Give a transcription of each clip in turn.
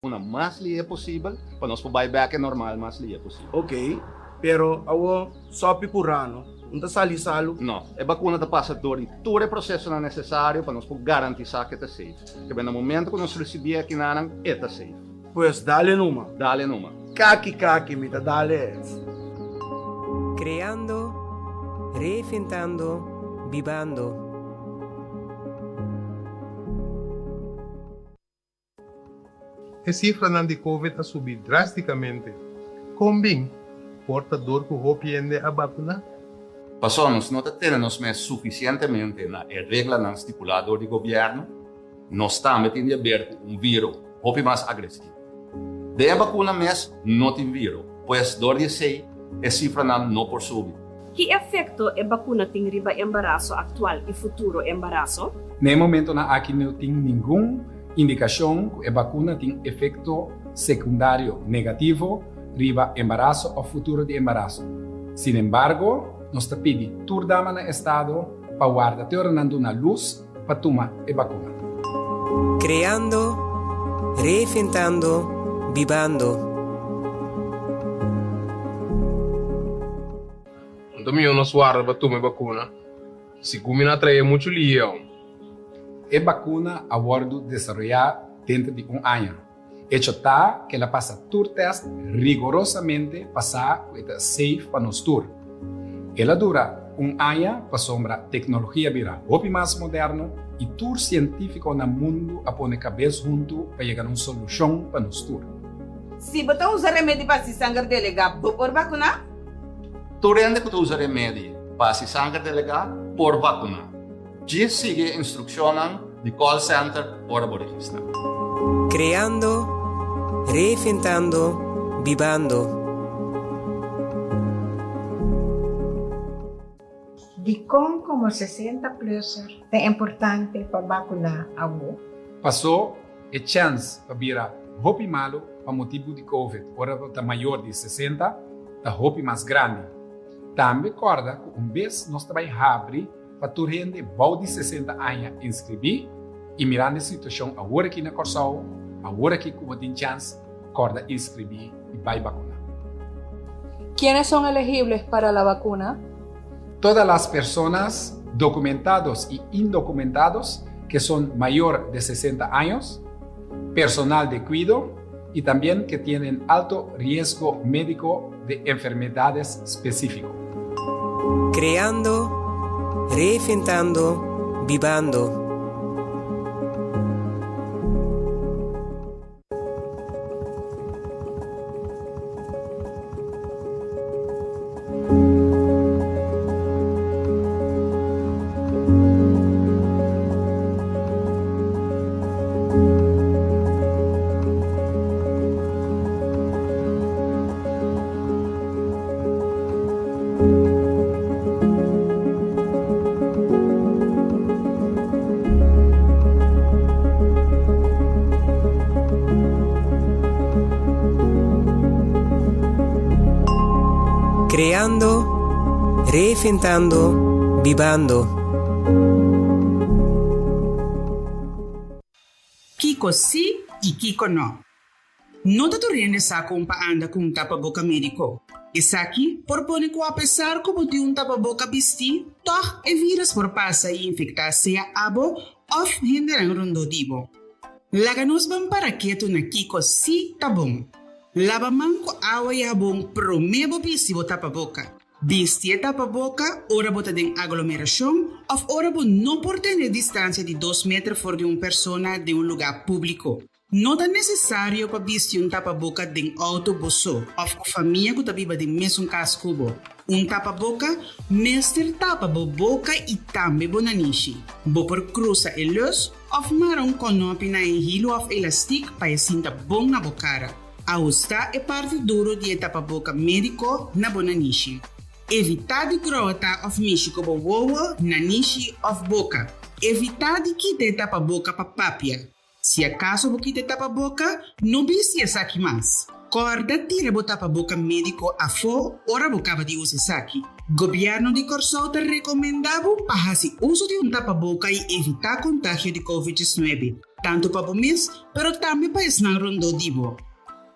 bakuna mas lihé posibel pa nos por bai bèk e normal mas lihé posibel. Ok, pero awor sòpi ku rano no ta sali salu? No, e bakuna ta pasa dor di tur e prosesonan nesesario pa nos por garantisá ku e ta safe. Kebé na momento ku nos risibí e akinanan, e ta safe. Pues dale numa. Dale numa. Kaki kaki mi ta dale es. Creando, reinventando, bibando. E sifranan di Covid a subi drástikamente. Kon bin? Por ta dor ku hopi hende a bakuná? Pasobra nos no ta tene nos mes sufisientemente na e reglanan stipulá dor di gobièrnu, nos tambe tin di haber ku un viro hopi mas agresivo. Den e bakuna mes no tin viro, pues dor di esei e sifranan no por subi. Ki efekto e bakuna tin riba embaraso aktual i futuro embaraso? Na e momentonan aki no tin ningun indikashon ku e bakuna tin efekto sekundario negativo riba embaraso òf futuro di embaraso. Sinembargo, nos ta pidi tur dama na estado pa warda te ora nan duna lus pa tuma e bakuna. Kreando, reinventando, bibando. Anto mihó nos warda pa tuma e bakuna. Sigun mi na trae muchu lieu. E bakuna a wòrdu desaroyá denter di un aña. Echo ta ku el a pasa tur tèst rigorosamente pa sa ku e ta safe pa nos tur. El a dura un aña pasobra teknologia bira hopi mas moderno i tur sientífiko na mundu a pone kabes huntu pa yega na un solushon pa nos tur. Si bo ta usa remedi pa hasi sanger delegá, bo por vakuná? Tur hende ku ta usa remedi pa hasi sanger delegá por vakuná. Djis sigui e instrukshonnan di call center ora bo registrá. Kreando, reinventando, bibando. Dikon komo 60 plusser ta importante pa bakuná awor? Pasó e chèns pa bira hopi malu pa motibu di covid ora bo ta mayor di 60 ta hopi mas grandi. Tambe kòrda ku un bes nos ta bai habri pa tur hende bou di 60 aña inskribí i mirando e situashon awor aki na Kòrsou, awor aki ku bo tin chèns, kòrda inskribí i bai bakuná. ¿Quiénes son elegibles para la vacuna? Todas las personas documentados y indocumentados que son mayor de 60 años, personal de cuido y también que tienen alto riesgo médico de enfermedades específico. Creando, reinventando, bibando. Creando, reinventando, bibando. Kiko sí i kiko no? No ta tur hende sa kon pa anda ku un tapaboka médiko. Esaki por pone ku apesar ku bo tin un tapaboka bistí, tòg e vírus por pasa i infektá sea abo òf hendenan rondó di bo. Laga nos ban para ketu na kiko sí ta bon. Laba man ku awa i habon promé bo bisti bo tapaboka. Bisti e tapaboka ora bo ta den aglomerashon òf ora bo no por tene distansia di dos meter for di un persona den un lugá públiko. No ta nesesario pa bisti un tapaboka den outo bo so òf ku famia ku ta biba den mesun kas ku bo. Un tapaboka mester tapa bo boka i tambe bo nanishi. Bo por krusa e lus òf mara un kònòpi na e hilu òf elastik pa e sinta bon na bo kara. Ahustá e parti duru di e tapaboka médiko na bo nanishi. Evitá di grota òf mishi ku bo wowo, nanishi òf boka. Evitá di kita e tapaboka pa papia. Si akaso bo kita e tapaboka, no bisti esaki mas. Kòrda tira bo tapaboka médiko afó ora bo kaba di usa esaki. Gobièrnu di Kòrsou ta rekomendá bo pa hasi uso di un tapaboka i evitá kontagio di Covid 19, tantu pa bo mes, pero tambe pa esnan rondó di bo.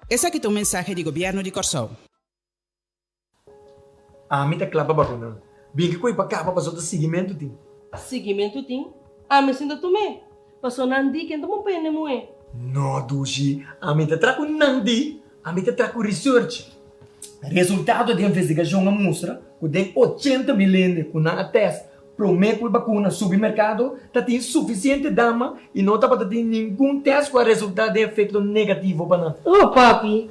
Esaki ta un mensahe di Gobièrnu di Kòrsou. Ami ta kla pa bakuna. Bin ki koe pa kaba paso ta siguimentu tin. Siguimentu tin? Ami sin ta tum'é. Paso nan di ken ta bon pa hende muhé. No dushi, ami ta tra ku nan di, ami ta tra ku research. Resultado di investigashon a mustra ku den 80.000 hende ku nan a test promé ku e bakuna subi merkado ta tin sufisiente dama i no tabata tin ningun test ku a resultá den efekto negativo pa nan. Oh papi,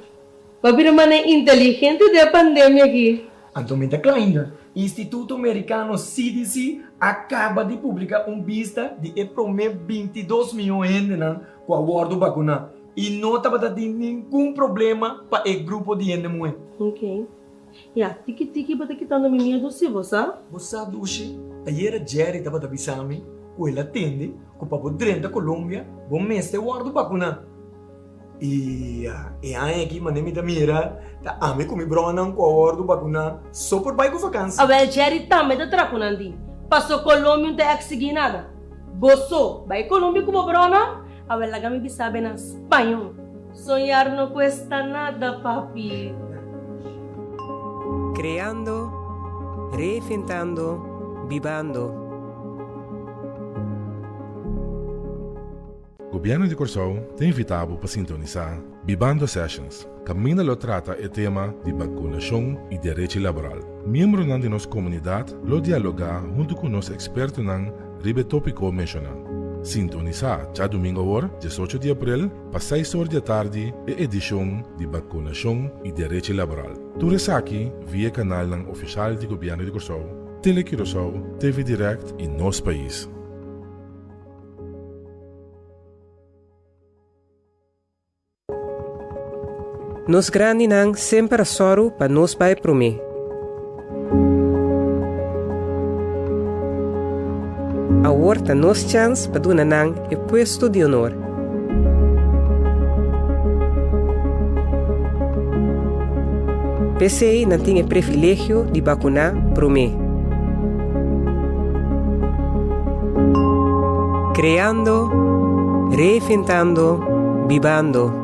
Bo bira manera inteligente den e pandemia aki. Anto mi ta kla ainda. Instituto Merikano CDC a kaba di publiká un bista di e promé 22 mion hendenan ku a wòrdu bakuná i no tabata tin ningun problema pa e grupo di hende muhé. Ok. Ya, tiki tiki bo ta kitando mi miedu si, bo sa? Bo sa dushi, ayera Jerry tabata bisa mi ku el a tende ku pa bo drenta Colombia bo mester wòrdu bakuná. I e aña aki manera mi ta mira ta ami ku mi bronan ku a wòrdu bakuná so por bai ku vakansi. Awel Jerry tambe ta tra ku nan di paso Colombia un ta eksigí nada. Bo so bai Colombia ku bo bronan? Awel laga mi bisa be na spañó. Soñar no cuesta nada papi. Creando, reinventando, bibando. Gobièrnu di Kòrsou ta invitá bo pa sintonisá Bibando Sessions, kaminda lo trata e tema di bakunashon i derechi laboral. Miembronan di nos komunidat lo dialogá huntu ku nos ekspertonan riba e tópiko menshoná. Sintonisá djadumingu awor, 18 di aprel, pa seis or di atardi e edishon di Bakunashon i Derechi Laboral. Tur esaki via e kanalnan ofishal di Gobièrnu di Kòrsou, Tele Curaçao, TV Direct i Nos Pais. Nos grandinan semper a sòru pa nos bai promé. Awor ta nos chèns pa duna nan e puesto di honor. P'esei nan tin e previlegio di bakuná promé. Kreando, reinventando, bibando.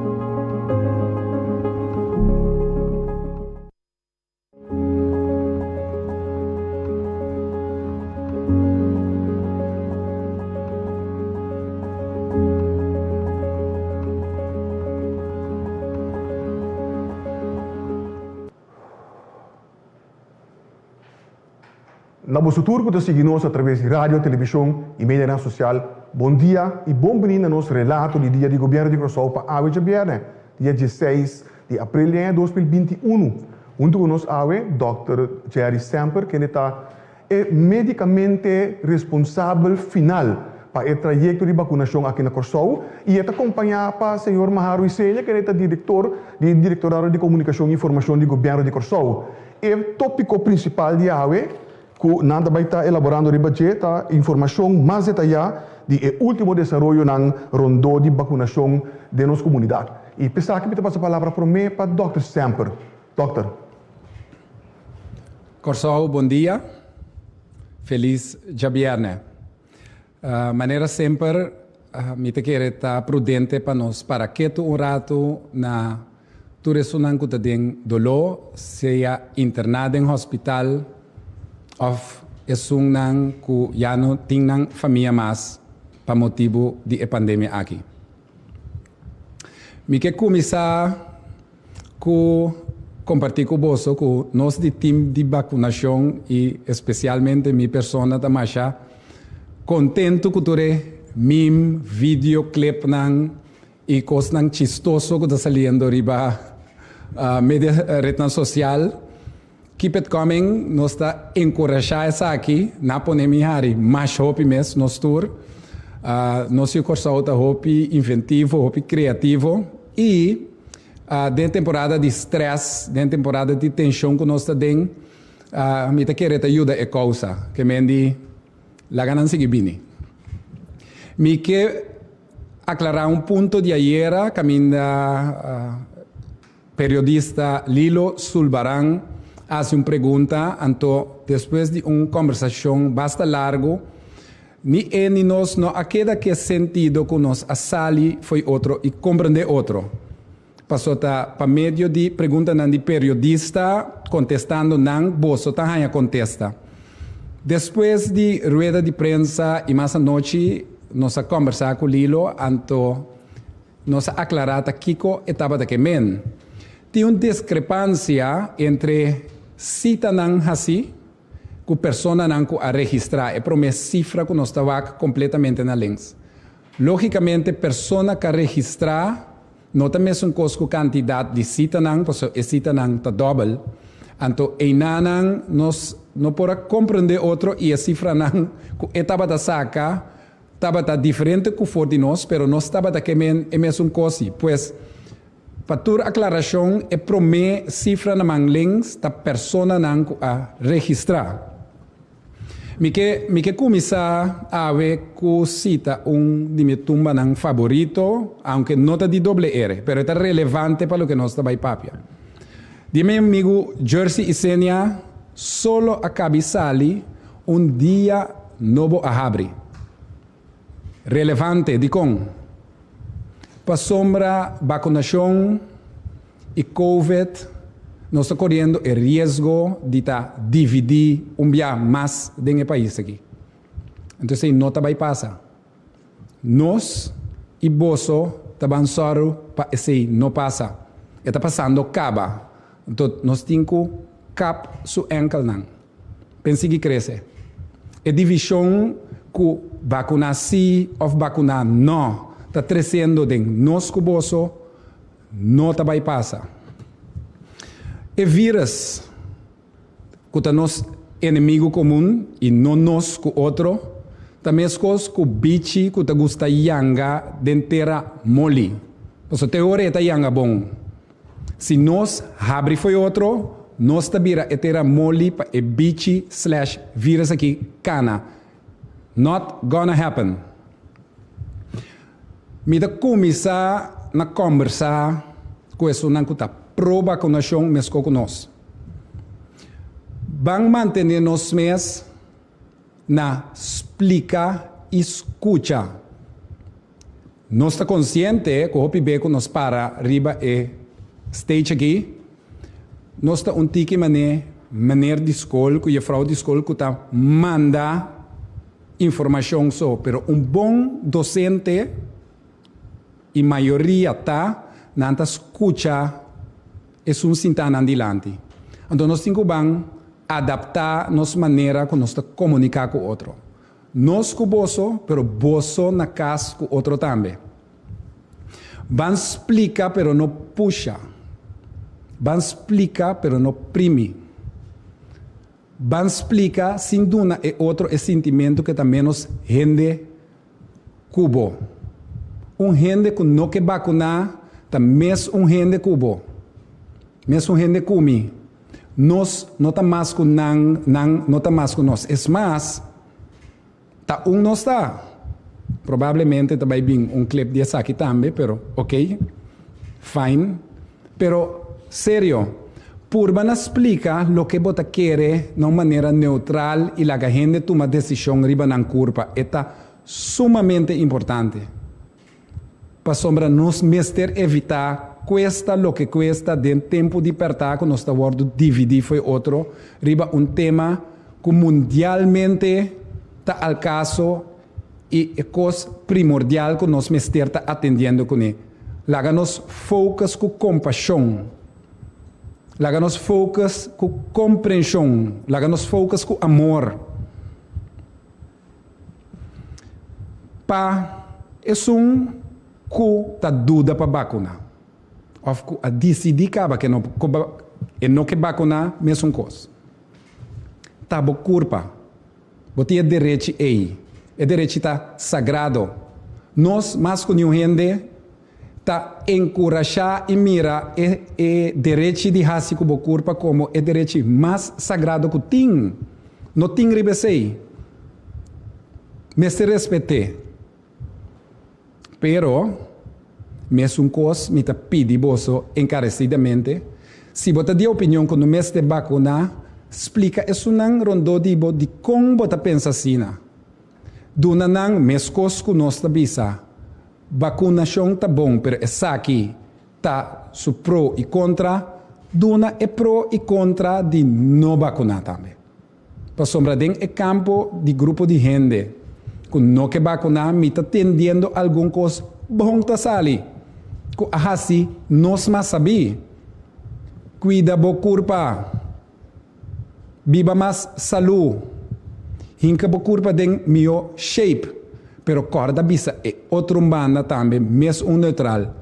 Na boso tur ku ta sigui nos a traves di radio, televishon i medianan sosial, bon dia i bon bini na nos relato di dia di Gobièrnu di Kòrsou pa awe djabièrnè, dia dieseis di aprel di aña 2021. Huntu ku nos awe, Dòkter Jerry Semper, kende ta E medikamente responsabel final pa e trayekto di bakunashon aki na Kòrsou i e ta kompañá pa señor Maharu Isenia kende ta direktor di Direktorado di Komunikashon i Informashon di Gobièrnu di Kòrsou. E tópiko prinsipal di awe ku nan ta bai ta elaborando riba dje ta informashon mas detayá di e último desaroyonan rondó di bakunashon den nos komunidat. I p'esaki mi ta pasa palabra promé pa dòkter Semper. Dòkter. Kòrsou bon dia, felis djabièrnè. Manera semper mi ta kere ta prudente pa nos para ketu un ratu na tur esunnan ku ta den doló, sea interná den hospital òf esunnan ku ya no tin nan famia mas pa motibu di e pandemia aki. Mi ke kuminsá ku kompartí ku boso ku nos di tim di bakunashon i espesialmente mi persona ta masha kontentu ku tur e meme, video clipnan i kosnan chistoso ku ta saliendo riba media retnan sosial. Keep it coming, nos ta enkurashá esaki, na pone mi hari masha hopi mes, nos tur. Nos yu Kòrsou ta hopi inventivo, hopi kreativo i den temporada di strès, den temporada di tenshon ku nos ta den, mi ta kere ta yuda e kousa. Ke men di laga nan sigui bini. Mi ke aklará un punto di ayera kaminda. Periodista Lilo Sulbaran a hasi un pregunta, anto despues di un kòmbersashon basta largu, ni e ni nos no a keda ku e sentido ku nos a sali fo'i otro i komprendé otro. Paso ta pa medio di preguntanan di periodista kontestando nan boso ta haña kontesta. Despues di rueda di prensa i mas anochi nos a kòmbersá ku Lilo anto nos a aklará ta kiko e tabata ke men. Tin un diskrepansia entre sitanan hasí ku personanan ku a registrá e promé sifra ku nos ta wak kompletamente na links. Lógikamente persona ku a registrá no ta mesun kos ku kantidat di sitanan pasobra e sitanan ta dòbel. Anto einanan nos no por a komprendé otro i e sifranan ku e tabata saka tabata diferente ku for di nos pero nos tabata ke men e mesun kos si. Pues pa tur aklarashon e promé sifra na man links ta personanan ku a registrá. Mi ke mi ke kuminsá awe ku sita un di mi tumbanan faborito, aunke no ta di doble ere, pero e ta relevante pa loke nos ta bai papia. Di mi amigu Jersey Isenia, Solo a kabi sali, un dia nobo a habri. Relevante, dikon? Pasobra bakunashon i covid nos ta koriendo e riesgo di ta dividí un bia mas den e pais aki. Entonces esei no ta bai pasa. Nos i boso ta ban sòru pa esei no pasa. E ta pasando kaba. Anto nos tin ku kap su ènkelnan. Pen sigui krese. E divishon ku bakuná sí òf bakuná nò ta tresiendo den nos ku boso no ta bai pasa. E vírus ku ta nos enemigu komun i no nos ku otro ta meskos ku bichi ku ta gusta yanga den tera moli. Pasobra te ora e ta yanga bon. Si nos habri fo'i otro, nos ta bira e tera moli pa e bichi slash virus aki kana. Not gonna happen. Mi ta kuminsá na kòmbersá ku esunnan ku ta pro bakunashon meskó ku nos. Ban mantené nos mes na splika i skucha. Nos ta konsiente ku hopi be ku nos para riba e stage aki, nos ta un tiki mané meneer di skol ku jefrouw di skol ku ta manda informashon so, pero un bon dosente i mayoria ta nan ta skucha esun sintá nan dilanti. Anto nos tin ku ban adaptá nos manera ku nos ta komuniká ku otro. Nos ku boso, pero boso na kas ku otro tambe. Ban splika pero no pusha. Ban splika pero no primi. Ban splika sin duna e otro e sintimentu ku e ta ménos hende ku bo. Un hende ku no ke bakuná ta mes un hende ku bo. Mes un hende ku mi. Nos no ta mas ku nan, nan no ta mas ku nos. Es mas, ta un nos ta. Probablemente ta bai bin un clip di esaki tambe, pero ok, fine. Pero, serio, purba na splika loke bo ta kere na un manera neutral i laga hende tuma desishon riba nan kurpa. E ta sumamente importante. Pasobra nos mester evitá kuesta loke kuesta den tempu di pèrtá ku nos ta wòrdu dividí fo'i otro riba un tema ku mundialmente ta al kaso i e kos primordial ku nos mester ta atendiendo kuné. Laga nos focus ku kompashon. Laga nos focus ku komprenshon. Laga nos focus ku amor. Pa esun ku ta duda pa bakuná òf ku a disidí kaba ke no e no ke bakuná mesun kos. Ta bo kurpa. Bo tin e derechi ei. E derechi ta sagrado. Nos mas ku niun hende ta enkurashá i mira e e derechi di hasi ku bo kurpa komo e derechi mas sagrado ku tin. No tin riba esei. Mester respet'é. Pero. Mesun kos mi ta pidi boso enkaresidamente, si bo ta di opinion ku no mester bakuná, splika esunnan rondó di bo dikon bo ta pensa asina. Duna nan meskos ku nos ta bisa, bakunashon ta bon pero esaki ta su pro i kontra, duna e pro i kontra di no bakuná tambe. Pasobra den e kampo di grupo di hende ku no ke bakuná mi ta tendiendo algun kos bon ta sali ku a hasi nos mas sabí. Kuida bo kurpa. Biba mas salú. Hinka bo kurpa den mihó shape. Pero kòrda bisa e otro un banda tambe mes un neutral.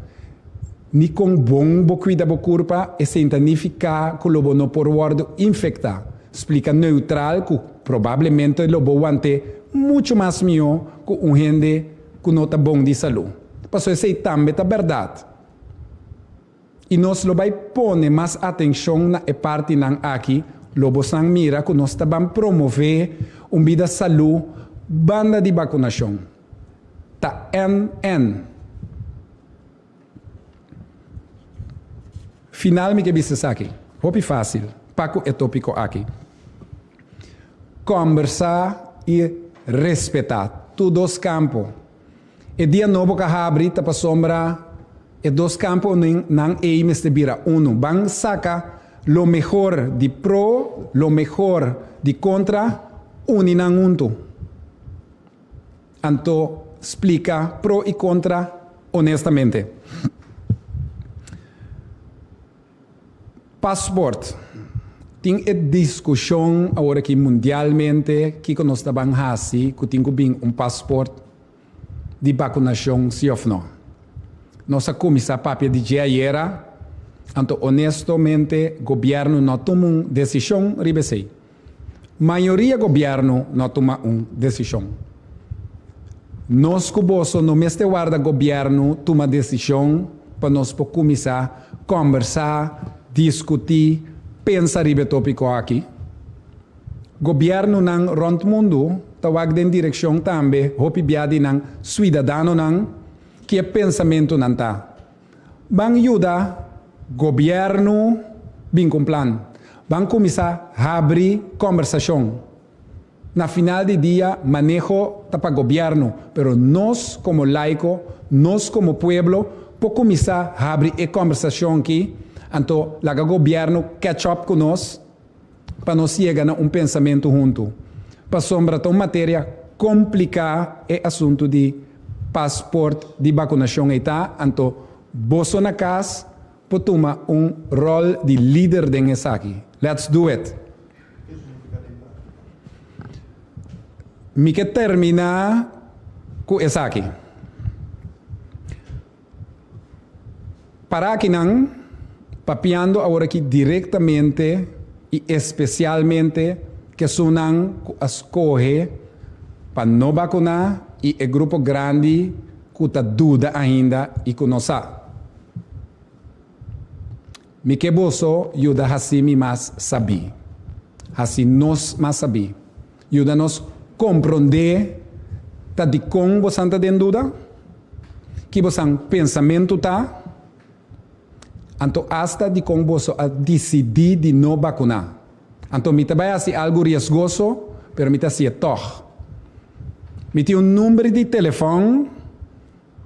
Ni kon bon bo kuida bo kurpa, esei ta nifiká ku lo bo no por wòrdu infektá. Splika neutral ku probablemente lo bo want'é muchu mas mihó ku un hende ku no ta bon di salú. Pasobra esei tambe ta bèrdat. I nos lo bai pone mas atenshon na e partinan aki, lo bosan mira ku nos ta ban promové un bida salú banda di bakunashon. Ta NN. Final mi ke bisa esaki, hopi fásil pa ku e tópiko aki. Kòmbersá i respetá tur dos kampo. E dia nobo ka habri ta pasobra e dos kamponan ei mester bira unu. Ban saka lo mehor di pro, lo mehor di kontra, uni nan huntu. Anto splika pro i kontra honestamente. Passport. Tin e diskushon awor aki mundialmente kiko nos ta ban hasi ku tin ku bin un passport di bakunashon si òf no. Nos a kuminsá papia di dje ayera, anto honestomente gobièrnu no a tuma un desishon riba esei. Mayoria gobièrnu no a tuma un desishon. Nos ku boso no mester warda gobièrnu tuma desishon pa nos por kuminsá kòmbersá, diskutí, pensa riba e tópiko aki. Gobièrnunan rònt mundu ta wak den direkshon tambe hopi bia di nan suidadanonan ki e pensamentunan ta. Ban yuda gobièrnu bin ku un plan. Ban kuminsá habri kòmbersashon. Na final di dia maneho ta pa gobièrnu, pero nos komo laiko, nos komo pueblo por kuminsá habri e kòmbersashon aki, anto laga gobièrnu catch up ku nos pa nos yega na un pensamentu huntu. Pasobra ta un materia kompliká e asuntu di pasport di bakunashon ei ta, anto boso na kas por tuma un ròl di lider den esaki. Let's do it! Mi ke terminá ku esaki. Para akinan, papiando aworaki direktamente i espesialmente kesunnan ku a skohe pa no bakuná i e grupo grandi ku ta duda ainda i ku no sa. Mi ke boso yuda hasi mi mas sabí. Hasi nos mas sabí. Yuda nos komprondé ta dikon bosan ta den duda, ki bosan pensamentu ta, anto asta dikon boso a disidí di no bakuná. Anto mi ta bai hasi algu riesgoso, pero mi ta hasié tòg. Mi tin un number di telefòn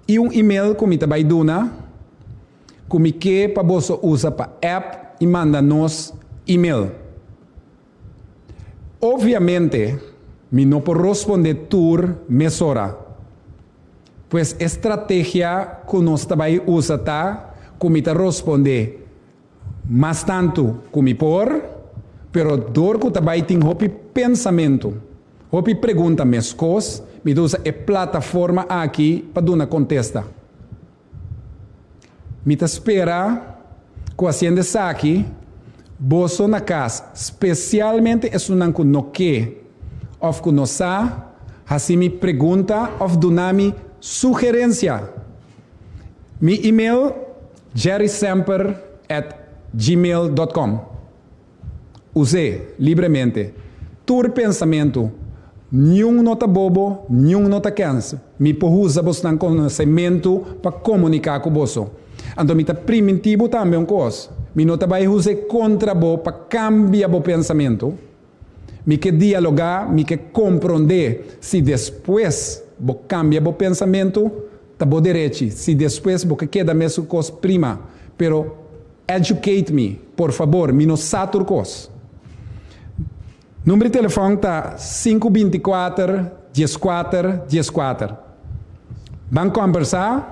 i un email ku mi ta bai duna. Ku mi ke pa boso usa pa app i manda nos email. Obviamente mi no por rosponde tur mesora. Pues e strategia ku nos ta bai usa ta ku mi ta rosponde mas tantu ku mi por, pero dor ku ta bai tin hopi pensamentu, hopi pregunta meskos, mi ta usa e plataforma aki pa duna kontesta. Mi ta spera ku hasiendo esaki, boso na kas, spesialmente esunnan ku no ke òf ku no sa, hasi mi pregunta òf duna mi sugerensia. Mi email, jerrysemper at gmail dot com. Us'é libremente. Tur pensamentu. Niun no ta bobo, niun no ta kens. Mi por usa bosnan konosementu pa komuniká ku boso. Anto mi ta primintí bo tambe un kos, mi no ta bai us'é kontra bo pa kambia bo pensamentu. Mi ke dialogá, mi ke komprondé. Si despues bo kambia bo pensamentu, ta bo derechi. Si despues bo ke keda mesun kos, prima. Pero educate me, por fabor, mi no sa tur kos. Number di telefòn ta sinku 24 14 14. Ban kombersá,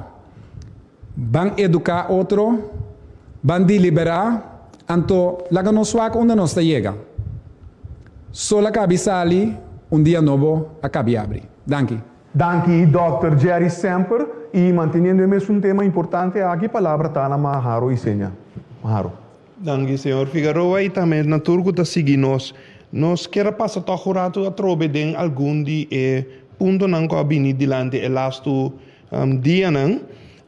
ban eduká otro, ban deliberá, anto laga nos wak unda nos ta yega. Sol a kabi sali, un dia nobo a kabi abri. Danki. Danki Dòkter Jerry Semper i manteniendo e mesun tema importante aki palabra ta na Maharo Isenia. Maharo. Danki señor Figaroa i tambe na tur ku ta sigui nos. Nos kier a pasa tòg un ratu atrobe den algun di e puntonan ku a bini dilanti e lastu dianan.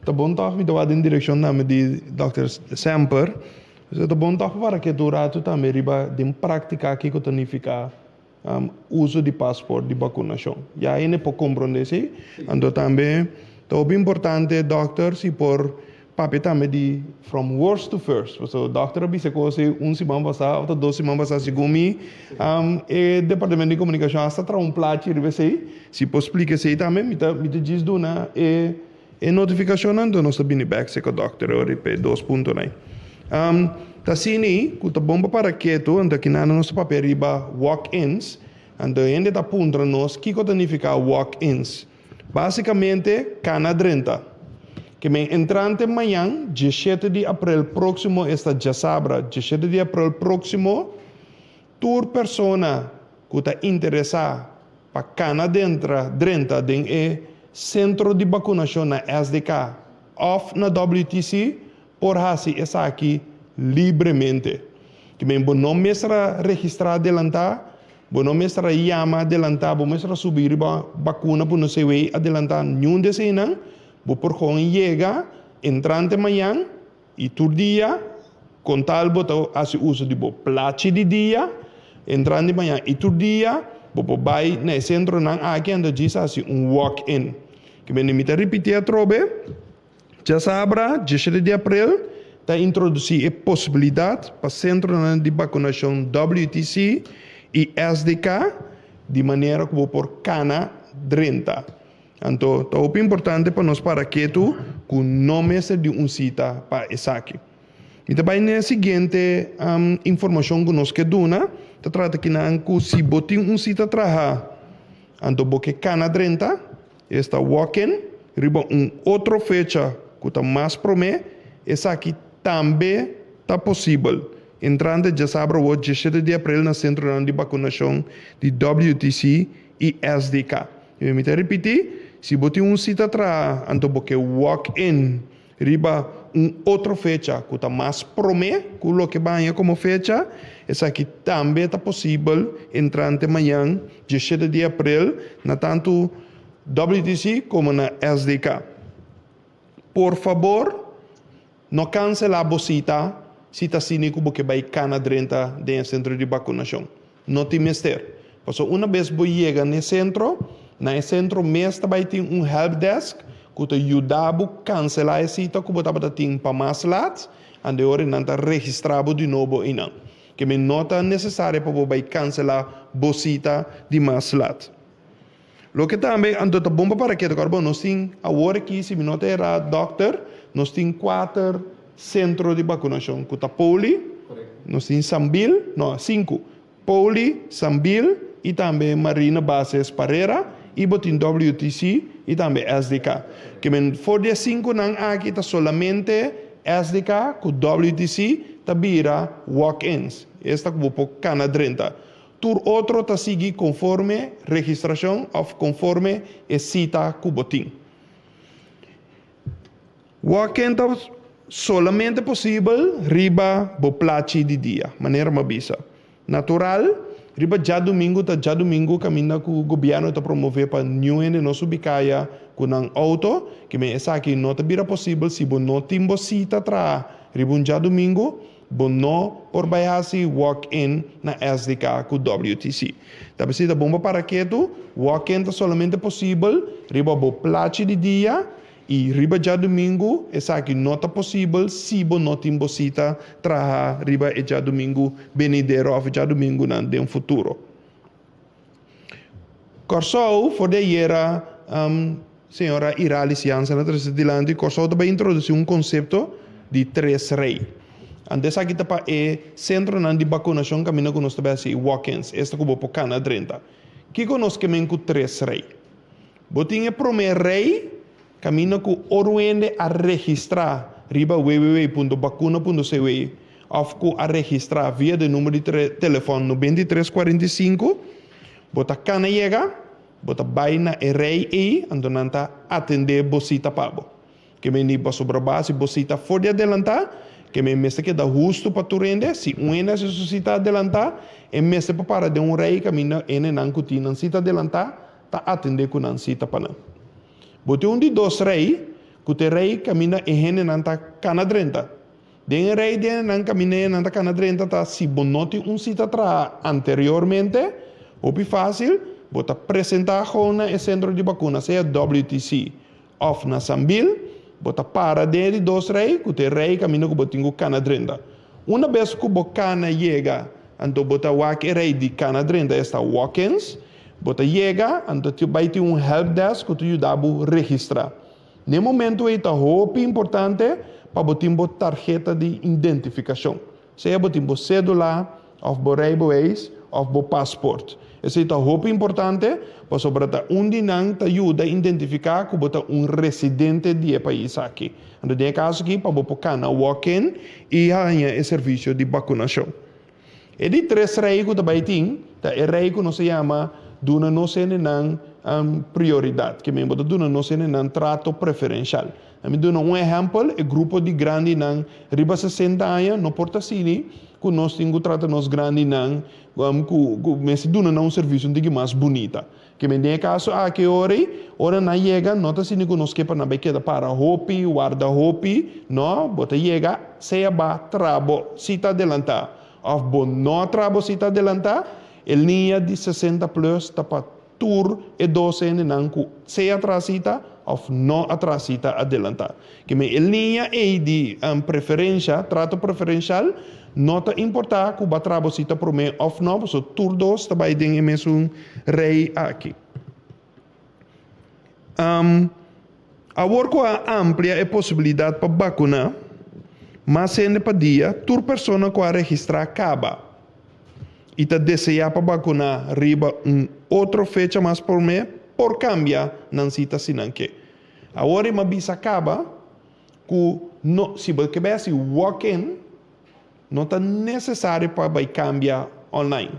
Ta bon tòg mi ta wak den direkshon tambe di dòkter Semper. Ta bon tòg pa para ketu un ratu tambe riba den práktika kiko ta nifiká uso di pasport di bakunashon. Ya hende por komprondé esei. Anto tambe ta hopi importante dòkter si por papia tambe di from worst to first. Pasobra dòkter a bisa kos ei un siman pasá òf ta dos siman pasá segun mi e departamento di komunikashon asta traha un plachi riba esei. Si por splika esei tambe mi ta mi ta djis duna e E notifikashonnan anto nos ta bini bèk seka dòkter ora pa e dos puntonan ei. Ta asina ei ku ta bon pa para ketu, anto kinan nos ta papia riba walk-ins, anto hende ta puntra nos kiko ta nifiká walk-ins. Básikamente kana drenta. Ke men entrante mañan diesshete di aprel próksimo esta djasabra diesshete di aprel próksimo tur persona ku ta interesá Pa kana dentra drenta den e sentro di bakunashon na SDK òf na WTC por hasi esaki libremente. Ke men bo no mester a registrá adelantá, bo no mester a yama adelantá, bo mester a subi riba bakuna por no se wei adelantá niun di eseinan. Bo por gewoon yega entrante mañan I tur dia, kon tal bo ta hasi uso di bo plachi di dia, entrando di mañana, i tur dia bo por bai na e sentronan aki anto djis hasi un walk-in. Ke mende mi ta ripití atrobe, djasabra, diesshete di aprel, ta introdusí e posibilidat pa sentronan di bakunashon WTC i SDK di manera ku bo por kana drenta. Anto ta hopi importante pa nos para ketu ku no mester di un sita pa esaki. Mi ta bai na e siguiente informashon ku nos ke duna, ta trata kinan ku si bo tin un sita traha anto bo ke kana drenta, esta walk-in, riba un otro fecha ku ta mas promé, esaki tambe ta posibel. Entrante djasabra awor diesshete di aprel na sentronan di bakunashon di WTC i SDK. I mi ta ripití, si bo tin un sita traha, anto bo ke walk in riba un otro fecha ku ta mas promé ku loke baña komo fecha, esaki tambe ta posibel entrante mañan diesshete di aprel na tantu WTC komo na SDK. Por fabor no kanselá bo sita si ta asina ku bo ke bai kana drenta den e sentro di bakunashon. No tin mester. Pasobra una bes bo yega n'e sentro, na e sentro mes ta bai tin un helpdesk ku ta yuda bo kanselá e sita ku bo tabata tin pa mas lat, ande ora nan ta registrá bo di nobo einan. Ke men no ta nesesario pa bo bai kanselá bo sita di mas lat. Loke tambe anto ta bon pa para ketu kòrda bo, nos tin awor aki si mi no ta erá dòkter, nos tin kuater sentro di bakunashon ku ta Poli, nos tin Sambil, no sinku, Poli, Sambil i tambe Marina Bases Parera i bo tin WTC i tambe SDK. Ke men for di e sinkunan aki ta solamente SDK ku WTC ta bira walk-ins, esta ku bo por kana drenta. Tur otro ta sigui konforme registrashon òf konforme e sita ku bo tin. Walk-in ta solamente posibel riba bo plachi di dia, manera mi a bisa. Natural, riba djadumingu ta djadumingu kaminda ku gobièrnu ta promové pa niun hende no subi kaya ku nan outo, kimen esaki no ta bira posibel si bo no tin bo sita traha riba un djadumingu. Bo no por bai hasi walk-in na SDK ku WTC. Ta p'esei ta bon pa para ketu, walk-in ta solamente posibel riba bo plachi di dia i riba djadumingu esaki no ta posibel si bo no tin bo sita traha riba e djadumingu benidero òf e djadumingunan den futuro. Kòrsou for di ayera señora Iralis Jansen a trese dilanti Kòrsou ta bai introdusí un konsepto di tres rei. Anto esaki ta pa e sentronan di bakunashon kaminda ku nos ta bai hasi walk-ins, esta ku bo por kana drenta. Kiko nos ke men ku tres rei? Bo tin e promé rei kaminda ku ora un hende a registrá riba www.bakuna.cw òf ku a registrá via di number di telefòn 93 45, bo ta kana yega, bo ta bai na e rei ei, anto nan ta atendé bo sita pa bo. Ke men di pasobra bo a hasi bo sita for di adelantá, ke men mester keda hustu pa tur hende, si un hende hasi su sita adelantá, e mester por para den un rei kaminda hendenan ku tin nan sita adelantá ta atendé ku nan sita pa nan. Bo tin un di dos rei, ku ta e rei kaminda e hendenan ta kana drenta. Den e rei den nan kaminda nan ta kana drenta ta si bo no tin un sita traha anteriormente, hopi fásil, bo ta presentá gewoon na e sentro di bakuna, sea WTC òf na Sambil, bo ta para den e di dos rei, ku ta e rei kaminda ku bo tin ku kana drenta. Una bes ku bo kana yega, anto bo ta wak e rei di kana drenta, esta walk-ins, bo ta yega, anto bai tin un helpdesk ku ta yuda bo registrá. N'e momentu ei ta hopi importante pa bo tin bo tarheta di identifikashon, sea bo tin bo sédula òf bo reibeweis òf bo pasport. Esei ta hopi importante pasobra ta un di nan ta yuda identifiká ku bo ta un residente di e pais aki. Anto den e kaso aki pa bo por kana walk-in i haña e servisio di bakunashon. E di tres rei ku ta bai tin ta e rei ku nos ta yama duna nos hendenan prioridat, ke men bo ta duna nos hendenan trato preferenshal. Na mi duna un ehèmpel, e grupo di grandinan riba sesenta aña no por ta asini ku nos tin ku trata nos grandinan ku ku mester duna nan un servisio un tiki mas bunita. Ke men den e kaso aki ora ei, ora nan yega no ta asina ku nos ke pa nan bai keda para hopi, warda hopi, no, bo ta yega sea ba traha bo sita adelantá òf bo no a traha bo sita adelantá, e liña di 60 plus ta pa tur e dos hendenan ku sea traha sita òf no a traha sita adelantá. Ke men e liña ei di preferensha, trato preferenshal, no ta importá ku bo a traha bo sita promé òf no, pasobra tur dos ta bai den e mesun rei aki. Awor ku a amplia e posibilidat pa bakuná mas hende pa dia, tur persona ku a registrá kaba i ta deseá pa bakuná riba un otro fecha mas promé por kambia nan sita si nan ke. Awor e mabisa kaba ku no si bo ke bai hasi walk in no ta nesesario pa bai kambia online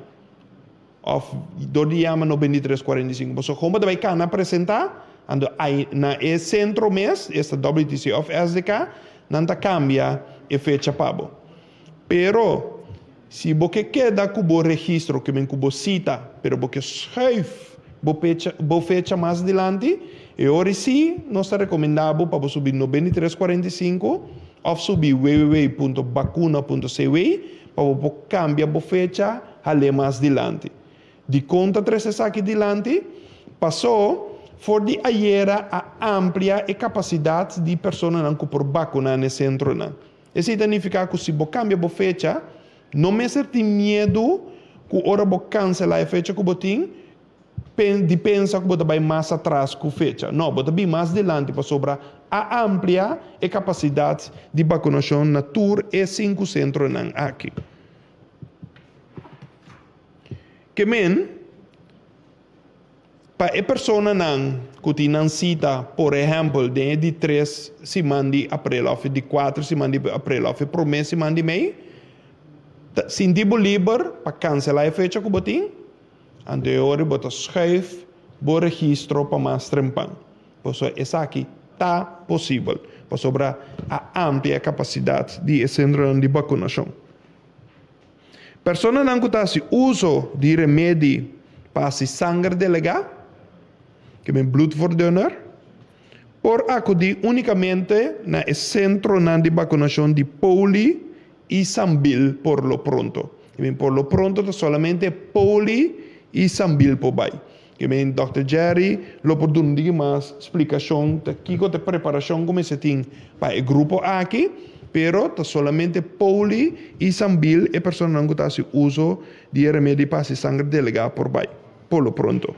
òf dor di yama 93 45 pasobra kon bo ta bai kana presentá anto ai na e sentro mes esta WTC òf SDK nan ta kambia e fecha pa bo pero si bo ke keda ku bo registro ke men ku bo sita pero bo ke schuif bo pecha bo fecha mas dilanti e ora si nos ta rekomendá bo pa bo subi 93 45 òf subi www.bakuna.cw pa bo por kambia bo fecha hal'é mas dilanti. Dikon ta trese esaki dilanti? Pasó for di ayera a amplia e kapasidat di personanan ku por bakuná na e sentronan. Esei ta nifiká ku si bo kambia bo fecha, no mester tin miedu ku ora bo kanselá e fecha ku bo tin, di pensa ku bo ta bai mas atras ku fecha. No, bo ta bin mas dilanti pasobra a amplia e kapasidat di bakunashon na tur e sinku sentronan aki. Ke men, pa e personanan ku tin nan sita, por ehèmpel, den e di tres siman di aprel òf e di kuater siman di aprel òf e promé siman di mei, ta sinti bo liber pa kanselá e fecha ku bo tin, anto e ora bo ta schuif bo registro pa mas trempan. Pasobra esaki ta posibel, pasobra a amplia e kapasidat di e sentronan di bakunashon. Personanan ku ta hasi uso di remedi pa hasi sanger delegá, ke men bloedverdunner, por akudí únikamente na e sentronan di bakunashon di poli. i Sambil por lo pronto. Ke men por lo pronto ta solamente Poli i Sambil por bai. Ke men Dòkter Jerry lo por duna un diki mas splikashon ta kiko ta e preparashon ku mester tin pa e grupo aki, pero ta solamente Poli i Sambil e personanan ku ta hasi uso di e remedi pa hasi sanger delegá por bai por lo pronto.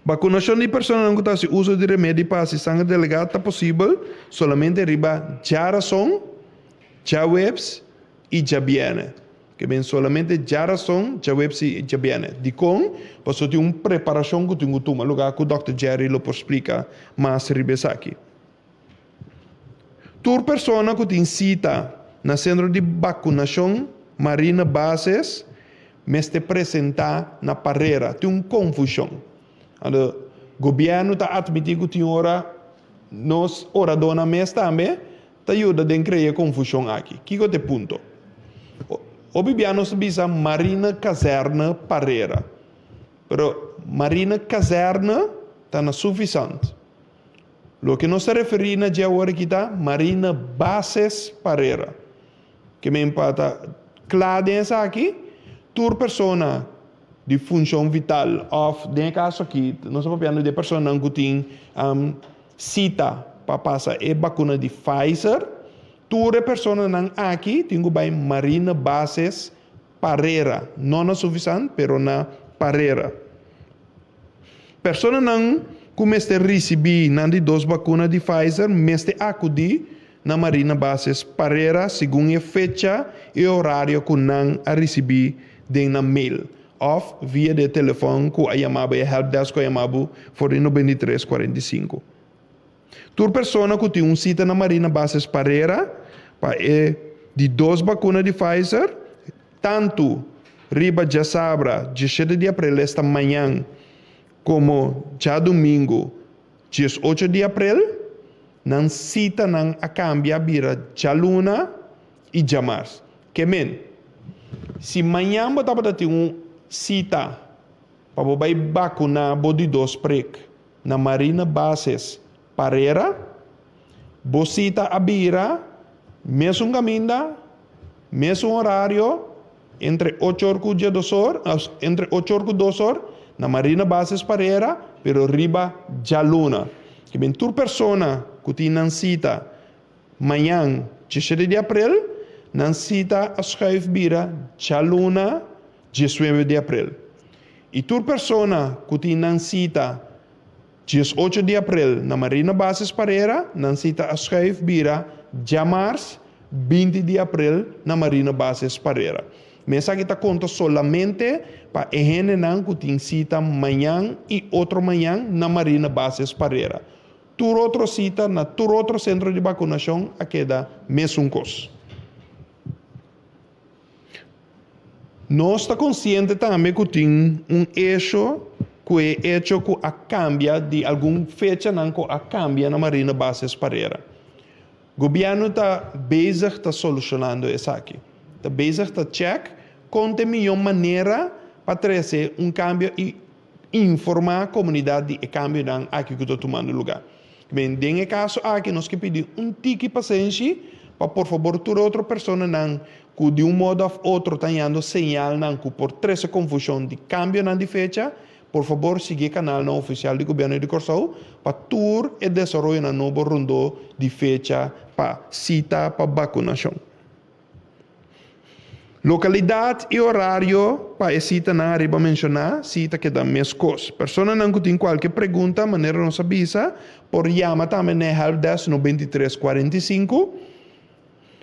Bakunashon di personanan ku ta hasi uso di remedi pa hasi sanger delegá ta posibel solamente riba djarason, djaweps i djabièrnè. Ke men solamente djarason, djaweps i djabièrnè. Dikon? Pasobra tin un preparashon ku tin ku tuma lugá ku dòkter Jerry lo por splika mas riba esaki. Tur persona ku tin sita na sentro di bakunashon Marina Bases mester presentá na parera. Tin un konfushon. Anto gobièrnu ta atmití ku tin ora nos oradónan mes tambe ta yuda den krea e konfushon aki. Kiko ta e punto? Hopi bia nos ta bisa Marina Kazèrne Parera, pero Marina Kazèrne ta na Suffisant. Loke nos ta referí na dje awor aki ta Marina Bases Parera. Ke men pa ta kla den esaki, tur persona di funshon vital òf den e kaso aki nos ta papiando di e personanan ku tin sita pa pasa e bakuna di Pfizer, tur e personanan aki tin ku bai Marina Bases Parera, no na Suffisant pero na Parera. Personanan ku mester risibí nan di dos bakuna di Pfizer mester akudí na Marina Bases Parera segun e fecha i orario ku nan a risibí den nan mail òf via di e telefòn ku a yama bo, e helpdesk ku a yama bo for di 93 45. Tur persona ku tin un sita na Marina Bases Parera pa e di dos bakuna di Pfizer, tantu riba djasabra diesshete di aprel esta mañan komo djadumingu diesocho di aprel, nan sitanan a kambia bira djaluna i djamars. Ke men, si mañan bo tabata tin un sita pa bo bai bakuná bo di dos prek, Na Marina Bases Parera, bo sita a bira mesun kaminda, mesun horario, entre ocho or ku djedos or, entre ocho or ku dos or, na Marina Bases Parera, pero riba djaluna. Ke bin tur persona ku tin nan sita mañan diesshete di aprel, nan sita a schuif bira djaluna diesnuebe di aprel. I tur persona ku tin nan sita 18 di aprel na Marina Bases Parera, nan sita a schuif bira djamars 20 di aprel na Marina Bases Parera. Mi esaki ta konta solamente pa e hendenan ku tin sita mañan i otro mañan na Marina Bases Parera. Tur otro sita na tur otro sentro di bakunashon a keda mesun kos. Nos ta konsiente tambe ku tin un esho ku e echo ku a kambia di algun fechanan ku a kambia na Marina Bases Parera. Gobièrnu ta bezig ta solushonando esaki. Ta bezig ta chèk kon ta e mihó manera pa trese un kambio i informá komunidat di e kambionan aki ku ta tumando lugá. Ben, den e kaso aki nos ke pidi un tiki pasenshi pa por fabor tur otro personanan ku di un modo òf otro ta hañando señalnan ku por trese konfushon di kambionan di fecha, por fabor sigui e kanalnan ofisial di Gobièrnu di Kòrsou pa tur e desaroyonan nobo rondó di fecha pa sita pa bakunashon. Lokalidat i orario pa e sitanan ariba menshoná si ta keda meskos. Personanan ku tin kualke pregunta, manera nos a bisa, por yama tambe na e helpdesk 93 45.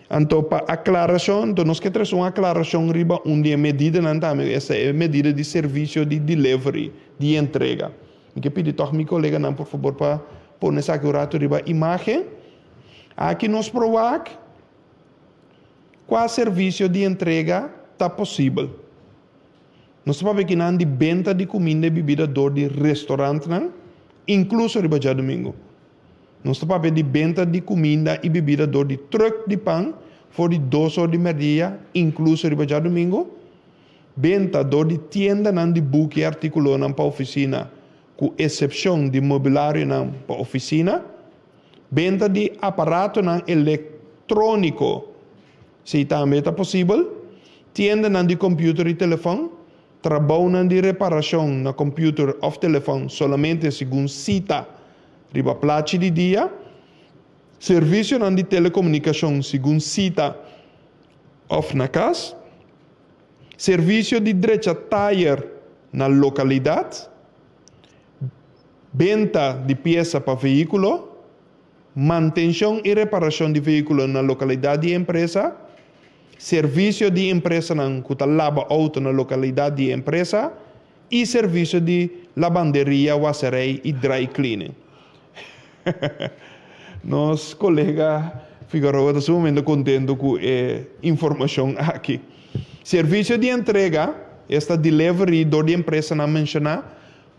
Anto pa aklarashon, anto nos ke trese un aklarashon riba un di e medidanan tambe, esta e medida di servisio di delivery, di entrega. Mi ke pidi tòg mi koleganan por fabor pa pone esaki un ratu riba imágen. Aki nos por wak. Kua servisio di entrega ta posibel? Nos ta papia kinan di benta di kuminda i bibida dor di restorantnan, inkluso riba djadumingu. Nos ta papia di benta di kuminda i bibida dor di trùk di pan for di dos or di mèrdia, inkluso riba djadumingu. Benta dor di tiendanan di buki i artíkulonan pa ofisina, ku esepshon di mobilarionan pa ofisina. Benta di aparatonan elektróniko. Esei tambe ta posibel. Tiendanan di kòmpiuter i telefòn, trabounan di reparashon na kòmpiuter òf telefòn solamente segun sita riba plachi di dia, servisionan di telekomunikashon segun sita òf na kas, servisio di drecha tayer na lokalidat, benta di piesa pa vehíkulo, mantenshon i reparashon di vehíkulo na lokalidat di empresa, servisio di empresanan ku ta laba outo na lokalidat di empresa i servisio di labanderia, waserei i dry cleaning. Nos kolega Figueroa ta sumamente kontentu ku e informashon aki. Servisio di entrega, esta delivery dor di empresanan menshoná,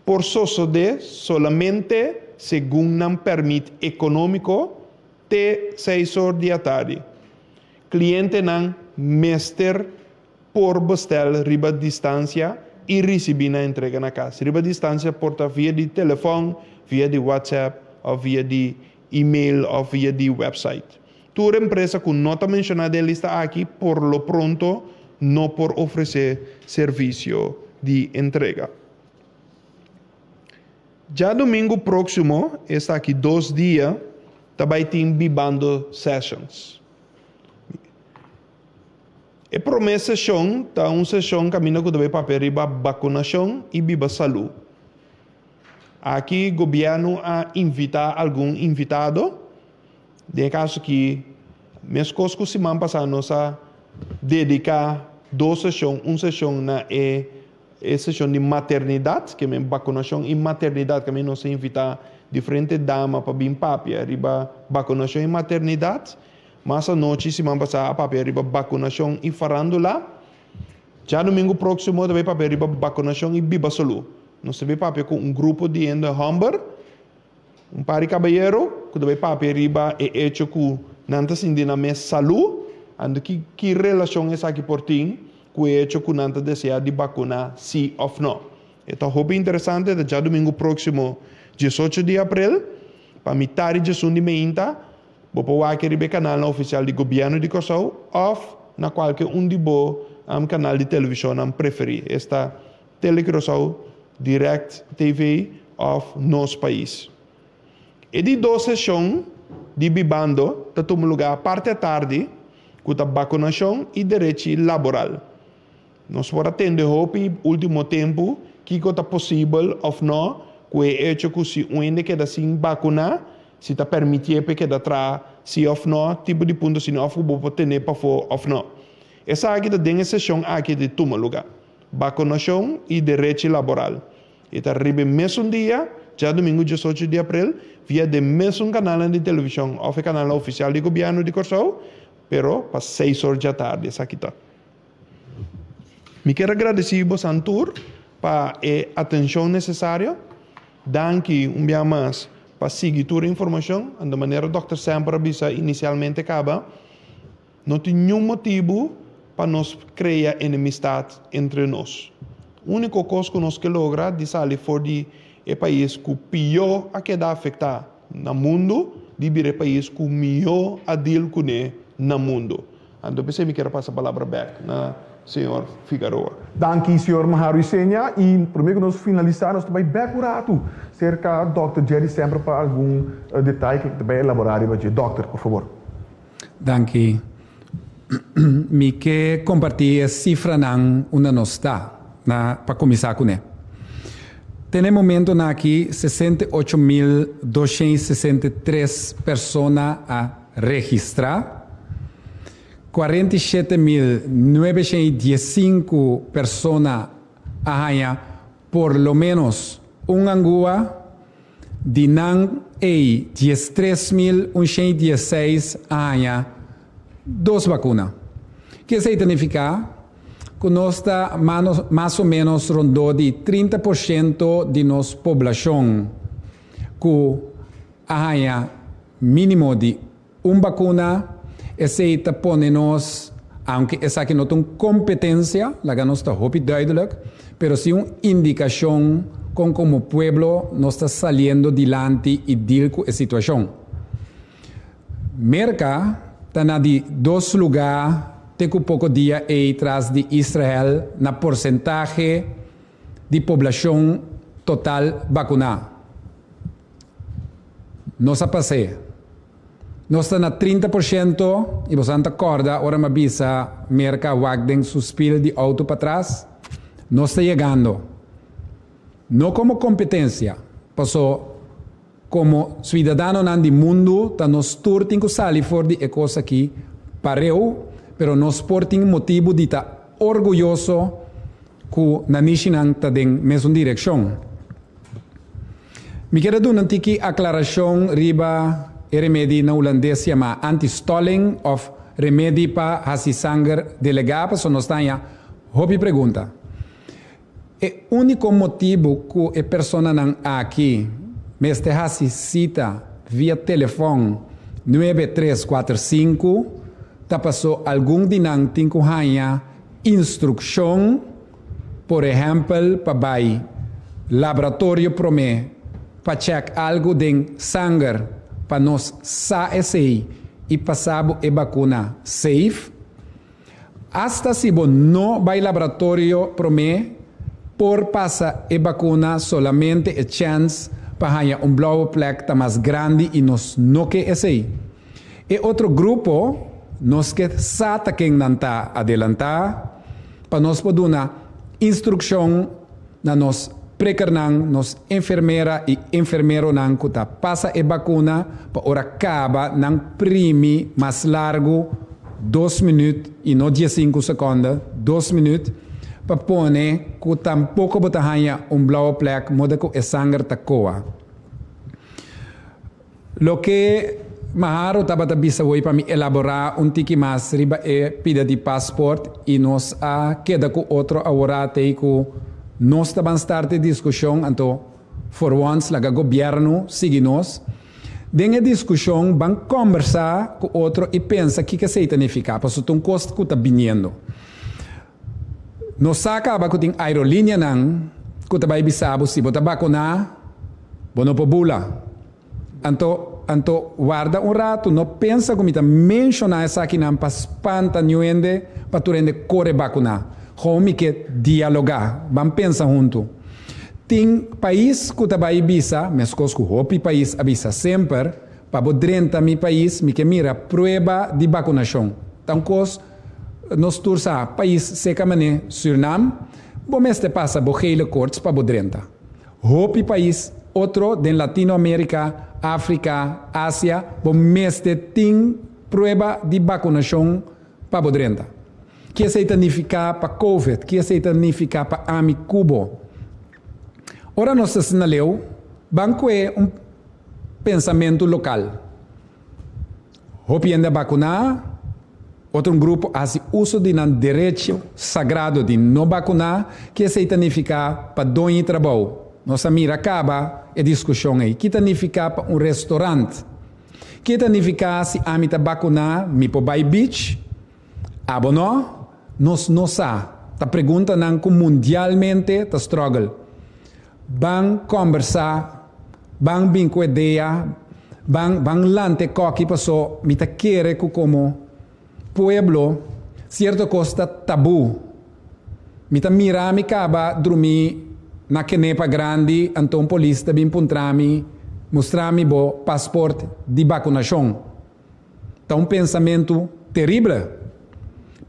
por sosodé solamente segun nan pèrmit ekonómiko te seis or di atardi. Klientenan mester por bestèl riba distansia i risibí nan entrega na kas. Riba distansia por ta via di telefòn, via di WhatsApp òf via di email òf via di wèpsait. Tur empresa ku no ta menshoná den e lista aki por lo pronto no por ofresé servisio di entrega. Djadumingu próksimo, esta aki dos dia, ta bai tin Bibando Sessions. E promé seshon ta un seshon kaminda ku ta bai papia riba bakunashon i biba salú. Aki gobièrnu a invitá algun invitado. Den e kaso aki, meskos ku siman pasá nos a dediká dos seshon, un seshon na e E seshon di maternidat, ke men bakunashon i maternidat, kaminda nos a invitá diferente dama pa bin papia riba bakunashon i maternidat. Mas anochi siman pasá a papia riba bakunashon i farándula. Djadumingu próksimo ta bai papia riba bakunashon i biba salú. Nos ta bai papia ku un grupo di hende hòmber, un par di kabayero ku ta bai papia riba e echo ku nan ta sinti nan mes salú, anto ki ki relashon esaki por tin ku e echo ku nan ta deseá di bakuná sí òf nò. E ta hopi interesante, ta djadumingu próksimo diesocho di aprel, pa mitar di diesun di meinta, bo por wak riba e kanalnan ofisial di Gobièrnu di Kòrsou òf na kualke un di bo kanal di televishonnan preferí, esta Telecuraçao, Direct TV òf Nos Pais. E di dos seshon di Bibando ta tuma lugá parti atardi ku ta bakunashon i derechi laboral. Nos por a tende hopi último tempu kiko ta posibel òf nò ku e echo ku si un hende keda sin bakuná, si ta permitié pa e keda traha si òf nò, tipo di punto asina òf ku bo por ten'é pafó òf nò. Esaki ta den e seshon aki di tuma lugá. Bakunashon i derechi laboral. E ta riba e mesun dia, djadumingu diesocho di aprel, via den mesun kanalnan di televishon òf e kanalnan ofisial di gobièrnu di Kòrsou, pero pa seis or djatardi esaki ta. Mi kier a gradisí bosan tur pa e atenshon nesesario. Danki un bia mas pa sigui tur e informashon. Anto manera dòkter Semper a bisa inisialmente kaba, No tin niun motibu pa nos krea enemistat entre nos. Úniko kos ku nos ke logra di sali for di e pais ku pió a keda afektá na mundu di bira e pais ku mihó a deal kuné na mundu. Anto p'esei mi kier a pasa palabra bèk na señor Figaroa. Danki señor Maharu Isenia y prome cu nos finalisa nos ta bay bek un ratu cerca Dòkter Jerry Semper pa algun detaye cu ta bay elabora riba dje. Dòkter, por favor. Danki. Mi ke kompartí e sifranan unda nos ta na pa kuminsá kuné. Te na e momentonan aki 68.263 persona a registrá, 47.915 persona a haña por lo ménos un angua, Di nan ei 13116 a haña dos bakuna. Ke esei ta nifiká? Ku nos ta mas o ménos rondó di 30% di nos poblashon ku a haña mínimo di un bakuna. Esei ta pone nos, aunke esaki no ta un kompetensia, laga nos ta hopi duidelijk, pero si un indikashon kon komo pueblo nos ta saliendo dilanti i deal ku e situashon. Merka ta na di dos lugá. te ku poko dia ei tras di Israel na porsentahe di poblashon total bakuná. Nos a pas'é. Nos ta na 30% i boso ta kòrda ora mi a bisa Merka wak den su spil di outo patras. Nos ta yegando. No komo kompetensia, paso komo suidadanonan di mundu ta nos tur tin ku sali for di e kos aki pareu, pero nos por tin motibu di ta orguyoso ku nanishinan ta den mesun direkshon. Mi kier a duna un tiki aklarashon riba e remedi na hulandes yamá antistolling òf remedi pa hasi sanger delegá pasobra nos ta haña hopi pregunta. E úniko motibu ku e personanan aki mester hasi sita via telefòn nuebe tres kuater sinku ta paso algun di nan tin ku haña instrukshon, por ehèmpel pa bai laboratorio promé pa chèk algu den sanger pa nos sa esei i pasa bo e bakuna safe. Asta si bo no bai laboratorio promé, por pasa e bakuna solamente e chèns pa haña un blauwe plek ta mas grandi i nos no ke esei. E otro grupo nos ke sa ta ken nan ta adelantá pa nos por duna instrukshon na nos prekernan, nos enfermera i enfermeronan ku ta pasa e bakuna pa ora kaba nan primi mas largu, dos minüt i no diesinku sekònde, dos minüt, pa pone ku tampoko bo ta haña un blauwe plek moda ku e sanger ta koa. Loke Maharo tabata bisa hoy pa mi elaborá un tiki mas riba e pida di pasport i nos a keda ku otro aworá tei ku nos ta ban start e diskushon anto for once laga gobièrnu sigui nos den e diskushon ban kòmbersá ku otro i pensa kiko esei ta nifiká pasobra ta un kos ku ta biniendo. Nos sa kaba ku tin aerolinianan ku ta bai bisa bo si bo ta bakuná bo no por bula. Anto anto warda un ratu, no pensa ku mi ta menshoná esakinan pa spanta niun hende pa tur hende kore bakuná. Gewoon mi ke dialogá, ban pensa huntu. Tin pais ku ta bai bisa, meskos ku hopi pais a bisa semper, pa bo drenta mi pais mi ke mira prueba di bakunashon. Ta un kos. Nos tur sa, pais seca mane Surinam, bo mester pasa bo gele koorts pa bo drenta. Hopi pais otro den Latino America, Africa, Asia, bo mester tin prueba di bacunacion pa bo drenta. Ki esey ta nifica pa covid? Ki esey ta nifica pa ami cu bo? Ora nos ta asina leu, ban cue un pensamento local. Hopi hende a bakuná, otro un grupo a hasi uso di nan derecho sagrado di no bakuná, ki esei ta nifiká pa doñi trabou? Nos a mira kaba e diskushon ei. Ki ta nifiká pa un restorant? Ki ta nifiká si ami ta bakuná mi por bai beach? Abo no? Nos no sa. Ta preguntanan ku mundialmente ta struggle. Ban kòmbersá, ban bin ku idea, ban ban lanta e kòki paso mi ta kere ku komo pueblo sierto kos ta tabú. Mi ta mira mi kaba drumí na Kenepa Grandi anto un polis ta bin puntra mi, mustra mi bo pasport di bakunashon. Ta un pensamentu terrible.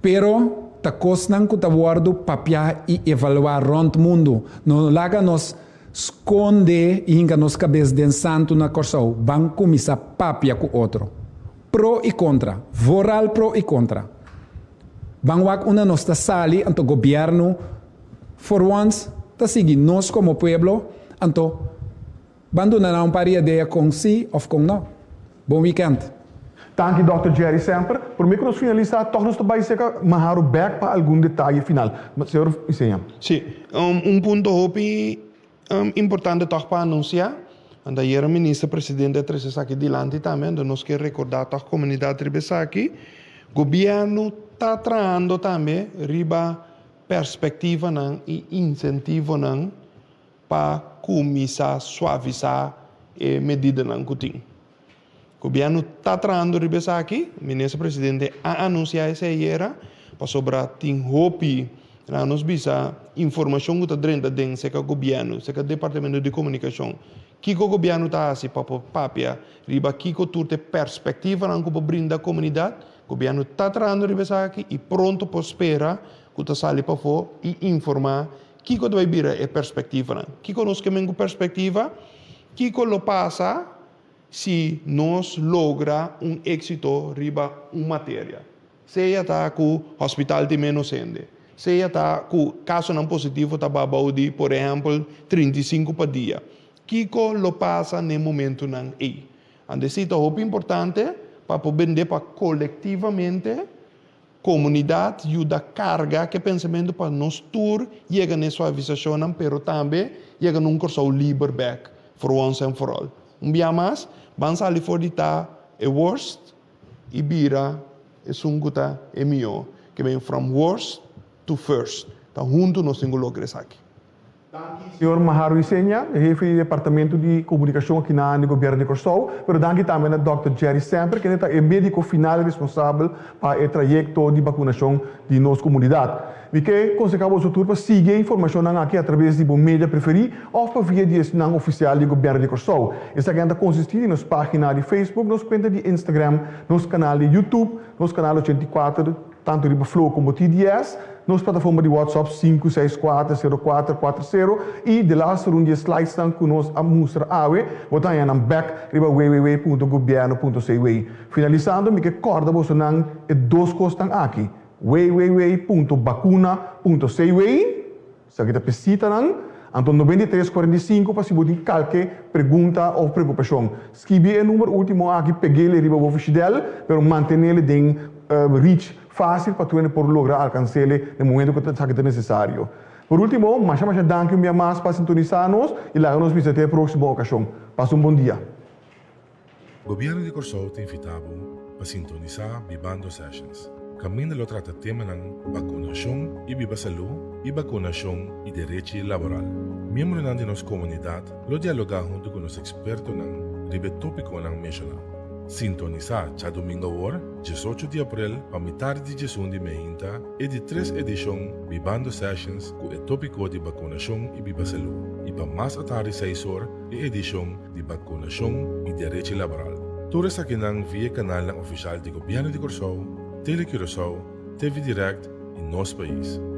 Pero ta kosnan ku ta wòrdu papiá i evaluá rònt mundu. No laga nos skonde i hinka nos kabes den santu na Kòrsou. Ban kuminsá papia ku otro. Pro i kontra. Vooral pro i kontra. Ban wak unda nos ta sali anto gobièrnu for once ta sigui nos komo pueblo anto Ban duna nan un par di idea kon si of kon no. Bon weekend. Danki Dòkter Jerry Semper. Prome ku nos finalisá tòg nos ta bai serka Maharo bèk pa algun detaye final. Señor Iseña. Sí, un punto hopi importante tòg pa anunsiá. Anto ayera Minister Presidente a trese esaki dilanti tambe, anto nos ke rekordá tòg komunidat riba esaki. Gobièrnu ta trahando tambe riba perspektivanan i insentivonan pa kuminsá suavisá e medidanan ku tin. Gobièrnu ta trahando riba esaki, Minister Presidente a anunsiá esei ayera. Pasobra tin hopi, laga nos bisa, informashon ku ta drenta den seka gobièrnu, seka departamento di komunikashon. Kiko gobièrnu ta hasi pa por papia riba kiko tur ta e perspektivanan ku por brinda komunidat? Gobièrnu ta trahando riba esaki i pronto por spera ku ta sali pafó i informá kiko ta bai bira e perspektivanan. Kiko nos ke men ku perspektiva? Kiko lo pasa si nos logra un éksito riba un materia? Sea ta ku hospital tin ménos hende, sea ta ku kasonan positivo ta ba bou di, por ehèmpel, 35 pa dia. Kiko lo pasa n'e momentunan ei? Anto esei ta hopi importante pa por bende pa kolektivamente komunidat yuda karga ku e pensamentu pa nos tur yega n'e suavisashonnan pero tambe yega na un Kòrsou liber bèk for once and for all. Un bia mas, ban sali for di ta e worst i bira esun ku ta e mihó, ke ben from worst to first. Ta huntu nos tin ku logra esaki. Danki señor Maharo Isenia, hefe di departamento di komunikashon aki na di Gobièrnu di Kòrsou, pero danki tambe na dòkter Jerry Semper kende ta e médiko final responsabel pa e trayekto di bakunashon di nos komunidat. Mi ke konsehá boso tur pa sigui e informashonnan aki atraves di bo media preferí òf pa via di esnan ofisial di Gobièrnu di Kòrsou. Esaki ta konsistí di nos página di Facebook, nos kuenta di Instagram, nos kanal di YouTube, nos kanal 84, tantu riba Flow komo TDS, nos plataforma di WhatsApp 564 0440 i delaster un di e slidesnan ku nos a mustra awe, bo ta haña nan bèk riba www.gobierno.cw. Finalisando mi ke kòrda bosonan e dos kosnan aki. www.bakuna.cw, Esaki ta pesitanan, anto 93 45 pa si bo tin kalke pregunta òf preokupashon. Skibi e number último aki, peg'el riba bo fishidèl, pero manten'el den reach fásil pa tur hende por logra alkans'el den momento ku esaki ta nesesario. Por último, masha masha danki un bia mas pa sintonisá nos i laga nos bisa te e próksimo okashon. Pasa un bon dia. Gobièrnu di Kòrsou ta invitá bo pa sintonisá Bibando Sessions, kaminda lo trata temanan bakunashon i biba salú i bakunashon i derechi laboral. Miembronan di nos komunidat lo dialogá huntu ku nos ekspertonan riba e tópikonan menshoná. Sintonisá djadumingu awor, 18 di aprel, pa mitar di 11 di meinta, e di tres edishon Bibando Sessions ku e tópiko di bakunashon i biba salú, i pa mas atardi seis or, e edishon di bakunashon i derechi laboral. Tur esakinan via e kanalnan ofishal di Gobièrnu di Kòrsou, Tele Curaçao, TV Direct i Nos Pais.